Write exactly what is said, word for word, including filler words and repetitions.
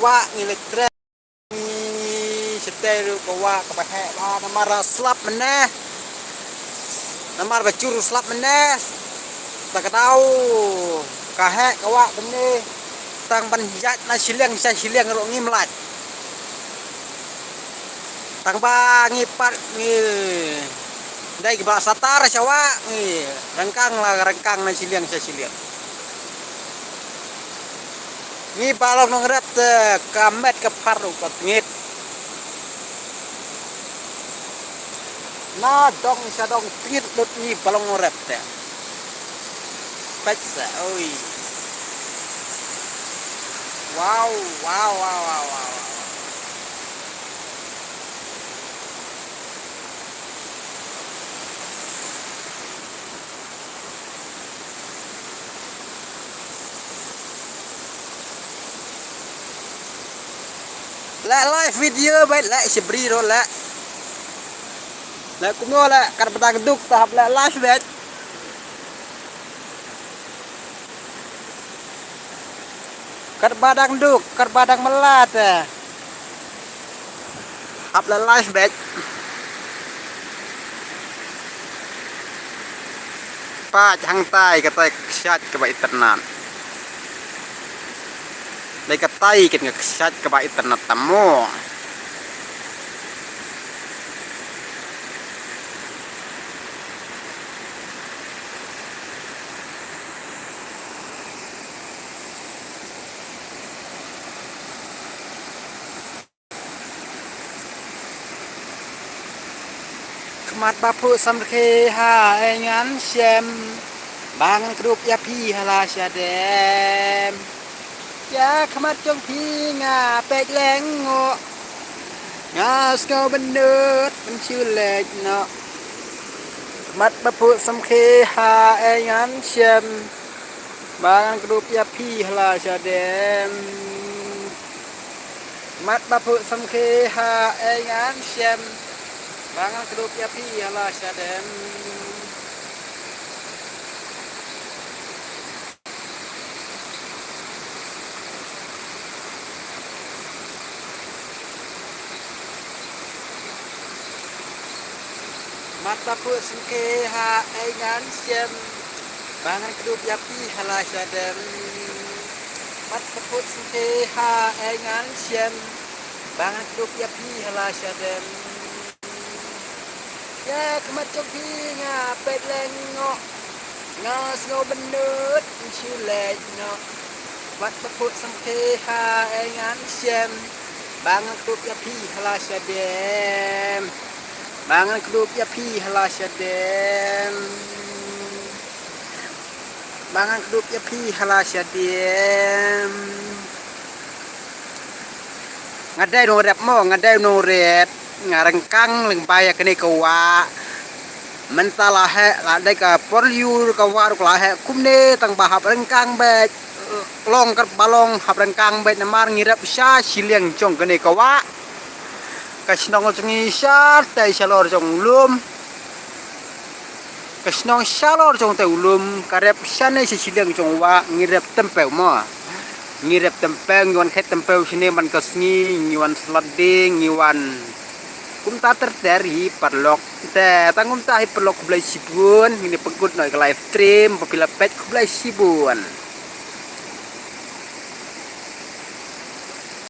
wah ngi leit treh. Ngi shatei ruh ka wah kaba heh bha namar slap mynne. Namar ba jur slap mynne. Ta ka daw ka heh ka wah kumne. Tang ban ïaid na shiliang sha shiliang ruh ngim lait. Tang ba ngi pat ngi dei kiba satar sha wah ngi rengkang la rengkang na shiliang sha shiliang. Ngi ba long nongrep te ka met ka phar ruh ka tngit. Na dong sha dong tngit lut ngi ba long nongrep te. Peit sa oi. Wow, wow, wow, wow, wow. Leh live video bad leh shibri ro leh. Leh kumno leh kat ba dang duk ta hap leh live bad. Kat ba dang duk, kat ba dang mlat eh. Hap leh live bad. Pat hangtai katai kshat kaba internet. Dei katai kin kshat kaba internet tamo. Khmat ba phuh samrkhie ha ei ngan shem. Ba ngan kdup ïa phi ha la shadem. Ïa khmat jong phi nga peit leng ngo. Nga sngew bynnud ban shu leit noh. Khmat ba phuh samrkhie ha ei ngan shem. Ba ngan kdup ïa phi ha la shadem. Mat ba phuh samrkhie ha ei ngan shem. Ba ngan kdup ïa phi ha la shadem. Mat ba phuh samrkhie ha ei ngan shem. Ba ngan kdup ïa phi ha la shadem. Mat ba phuh samrkhie ha ei ngan shem. Ba ngan kdup ïa phi ha la shadem. Ïa khmat jong phi nga peit leng ngo. Nga sngew bynnud ban shu leit noh. Mat ba phuh samrkhie ha ei ngan shem. Ba ngan kdup ïa phi ha la shadem. Ba ngan kdup ïa phi ha la shadem. Ba ngan kdup ïa phi ha la shadem. Nga dei nongrep mo, nga dei nongrep. Nga rengkang lyngba ïa kane ka wah. Mynta la heh, la dei ka por lyiur ka wah ruh ka la heh kumne tang ba hap rengkang beit. Long kat ba long hap rengkang beit namar ngi rep sha shiliang jong kane ka wah. Ka shnong jong ngi shatei shalor jong u lum. Ka shnong shalor jong utei u lum ka rep shane sha shiliang jong u wah ngi rep tympew mo. Ngi rep tympew ngi wan khet tympew shane man ka sngi ngi wan slot ding ngi wan. Kumta ter ter hi paralok. Te tang kumta hi paralok khublei shibun ngin ïa pynkut noh ïa ka live stream ba phi la peit khublei shibun.